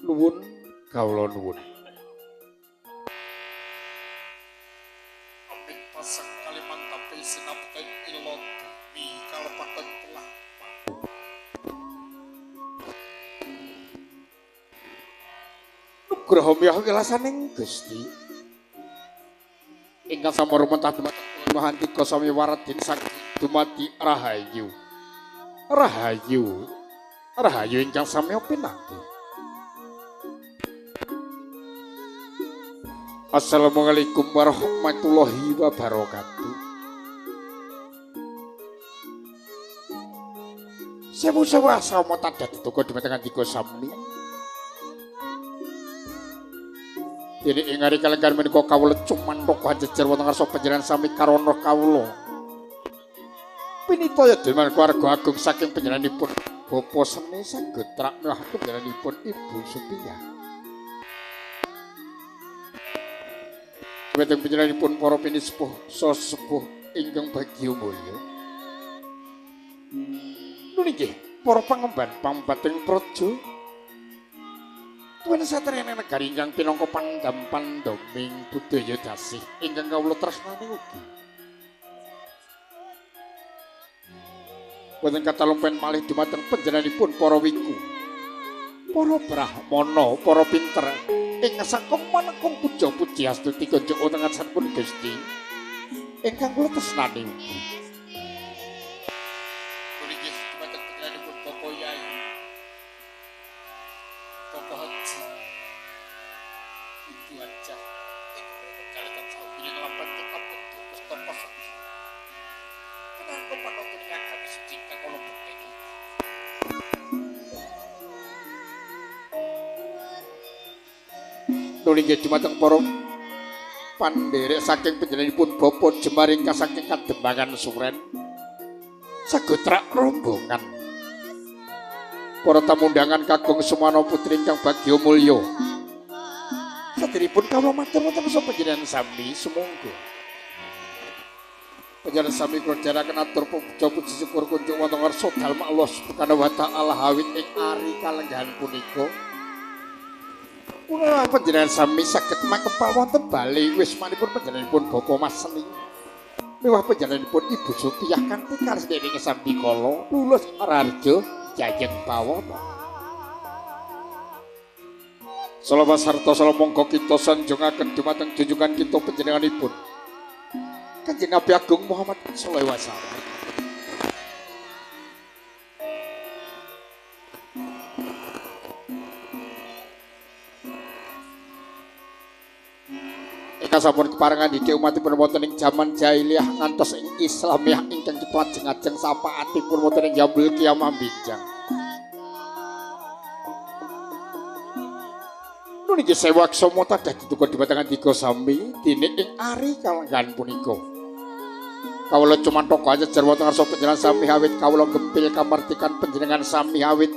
Nuwun kawula nuwun. Nugraha miyah wilasaning Gusti ingkang sampun rumentah dumateng mahantika sami waradin saking dumadi rahayu. Rahayu. Rahayu ingkang sami pinanggih. Assalamualaikum warahmatullahi wabarakatuh. Sewu-sewu asama tadah dituku dumateng andika sami. Dene ing ari kalenggan menika kawula cumanthok jejer wonten ngarsa panjenengan sami karana kawula. Pinitaya deman keluarga agung saking panjenenganipun Bapak Seni Sagotra miwah panjenenganipun Ibu Supiyah. Dumateng panjenenganipun para pinisepuh sesepuh ingkang bagya mulya. Nun inggih para pangemban pambating praja tuwin satriyaning negari ingkang pinangka pandam pandaming budaya dasih ingkang kawula tresnani ugi. Wonten katalumpen malih dumateng panjenenganipun para wiku, para brahmana, para pinter ing saking manekung puja puji astuti kunjuk wonten ngarsanipun Gusti ingkang kula tresnani ugi. Inggih dumateng panjenenganipun Bapak Yai, Bapak Haji, Ibu Hajah ingkang tansah nglampahi kitab pustaka suci. Pinangka panonton agami suci ingkang kula bekteni. Nuli inggih dumateng para pandherek saking panjenenganipun Bapak Jemar ingkang saking Kademangan Suren sagotrak rombongan para tamu undangan kagung Sumana putri ingkang bagya mulya. Saderipun kawula matur wonten panjenengan sami sumangga. Panjenengan sami kula dherekaken atur puja puji syukur kunjuk wonten ngarsa dalem Allah Subhanahu wa taala awit ing ari kalenggahan punika. Kula panjenengan sami saged makempal wonten bali wismanipun panjenenganipun Bapak Mas Seni miwah panjenenganipun Ibu Supiyah kanthi kalis dening sambikala lulus Raharja Jayeng Bawana. Salawat sarta salam monggo kita sanjungaken dumateng junjungan kita panjenenganipun Kanjeng Nabi Agung Muhammad sallallahu alaihi wasallam. Ingkang sampun keparengan didik umatipun wonten ing jaman jahiliyah ngantos ing Islamiyah ingkang kita ajeng-ajeng sapaatipun wonten ing yaumul kiamah benjang. Nun inggih sewu aksama tadah dituku dumateng andika sami dene ing ari kalenggahan punika. Kawula cumanthaka jejer wonten ngarsa panjenengan sami awit kawula gempil kamardikan panjenengan sami awit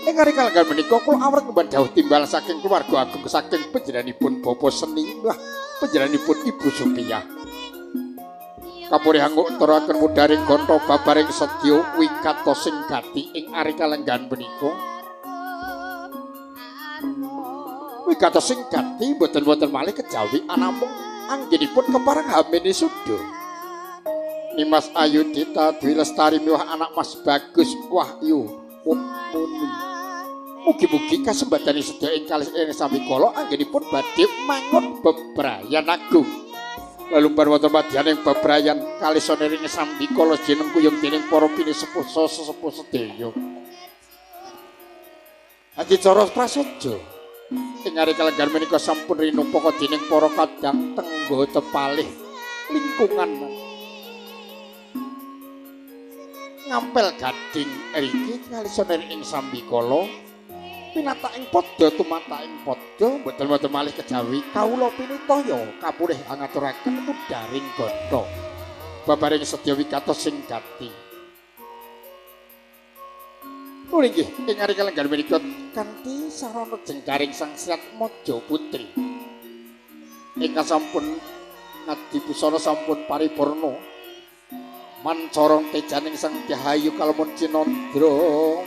ing ari kalenggahan menika kula awrat ngemban dawuh timbal saking keluarga agung saking panjenenganipun Bapak Seni miwah panjenenganipun Ibu Supiyah. Kapurih angutaraken mudharing ganta babaring sedya wigata sing gati ing ari kalenggahan punika. Wigata sing gati boten-boten malih kejawi anamung anggenipun kepareng hamene suda. Nimas Ayudita Dwi Lestari miwah anak Mas Bagus Wahyu Muni. Mugi-mugi kasembadani sedaya ing kalih ing sambikala anggenipun badhe mangun bebrayan agung. Lalumbar wonten madyaning bebrayan kalih sonering sambikala jeneng kuyung dening para pinisepuh sesepuh sedaya. Haji Cara Prasaja ing ari kalenggahan menika sampun rinumpaka dening para kadang tenggo tepalih lingkungan ngampel gading riki kalisone ing sambikala pinataking padha tumataking padha mboten-mboten malih kejawi kawula pinitaya kapurih angaturaken mudharing ganda babaring sedya wigatos sing gati. Nun inggih ing ari kalenggahan menika kanthi sarana jenggaring Sang Siat Maja Putri ingkang sampun ngadi busana sampun paripurna mancorong tejaning Sang Dyahayu kalamun cinandra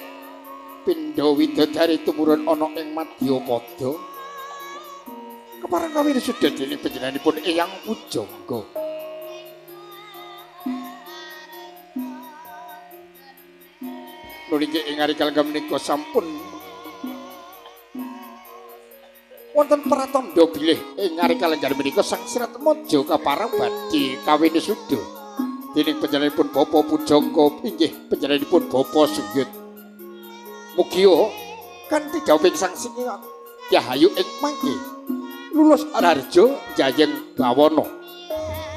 Pindha widodari tumurun ana ing Madyapada. Kepareng kawin sudah dening panjenenganipun Eyang Pujangga. Nuli ing ari kalenggan menika sampun wonten pratandha bilih ing ari kalenggan menika Sang Siratmaja kapareng badhe kawin suda dening panjenenganipun Bapak Pujangga inggih panjenenganipun Bapak Suyut. Mugia kanthi dhawuhing Sang Sirat Rahayu ing mangke lulus raharja jayeng bawana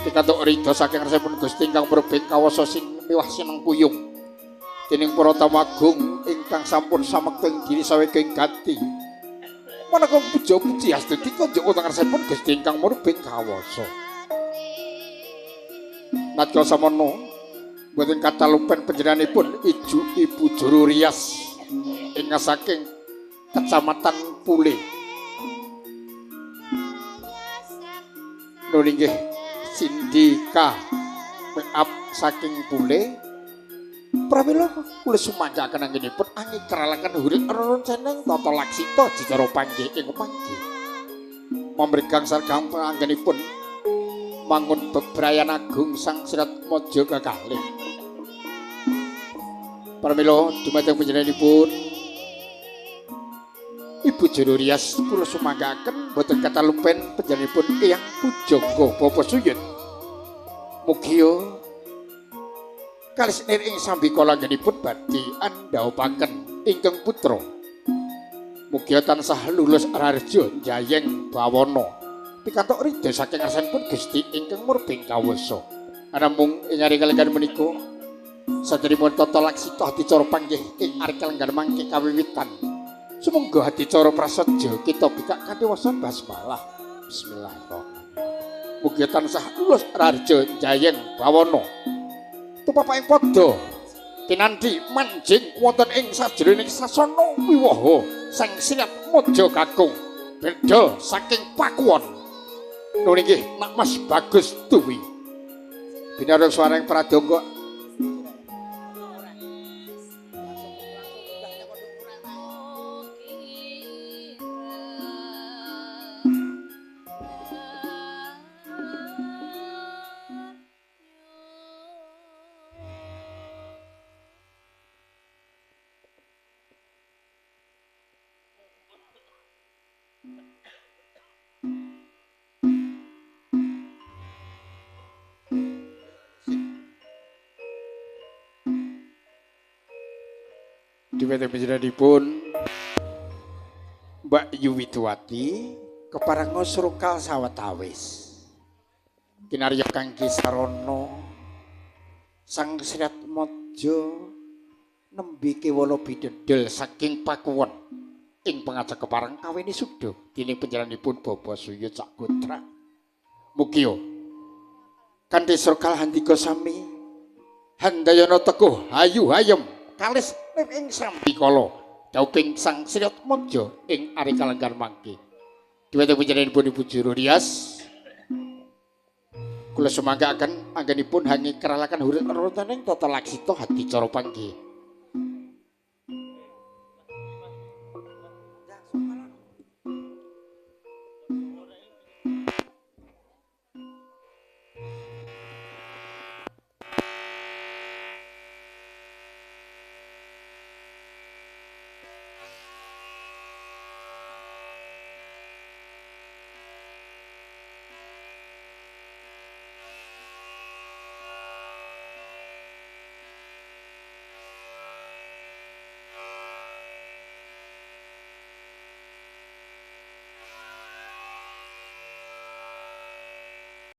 pikantuk ridha saking ngarsanipun Gusti ingkang murbeng kawasa sing miwah sinengkuyung dening para tamu agung ingkang sampun samekta ing diri sawega ing gati. Maneka puja puji astuti kunjuk wonten ngarsanipun Gusti ingkang murbeng kawasa. Nadya samono mboten katalupen panjenenganipun Iju Ibu Juru Rias ingkang saking Kecamatan Pule. Nuli inggih Sindika make saking Pule. Pramila kula sumanggaken anggenipun angikralaken hurit rerenceneng tata laksita jicara panggih ing mangke. Mamrigang sargang anggenipun mangun bebrayan agung Sang Siratmaja kekalih. Pramila dumateng panjenenganipun Ibu Juru Rias kula sumanggaken boten katalupen panjenenganipun Eyang Pujangga Bapak Suyut. Mugia kalis nir ing sambikala anggenipun badhe andhawupaken ingkang putra. Mugia tansah lulus raharja jayeng bawana pikantuk ridha saking ngarsanipun Gusti ingkang murbeng kawasa. Anamung ing ari kalenggan menika saderipun tata laksita adicara panggih ing ari kalenggan mangke kawiwitan. Sumangga adicara prasaja kita bikak kanthi waca basmalah. Bismillahirrahmanirrahim. Mugia tansah lulus raharja jayeng bawana. Tupapaking padha kinanthi manjing wonten ing sajroning sasana wiwaha Sang Siratmaja Kakung beda saking Pakuwon. Nun inggih Nak Mas Bagus Tuwi. Binarung swareng pradonga. Dumateng panjenenganipun Mbak Yuwidwati keparenga srukal sawetawis kinarya kangge sarana Sang Siratmaja nembe kewala bidedel saking Pakuwon ing pangajak kepareng kaweni suda dening panjenenganipun Bapak Suyut Sagotra. Mugia kanthi srukal handika sami handayana teguh hayu hayem kalis ing sambikala dawuhing Sang Siratmaja ing ari kalenggan mangke. Dumateng panjenenganipun Ibu Juru Rias kula sumanggaken anggenipun hangi keralaken hurit rutaning tata laksita adicara panggih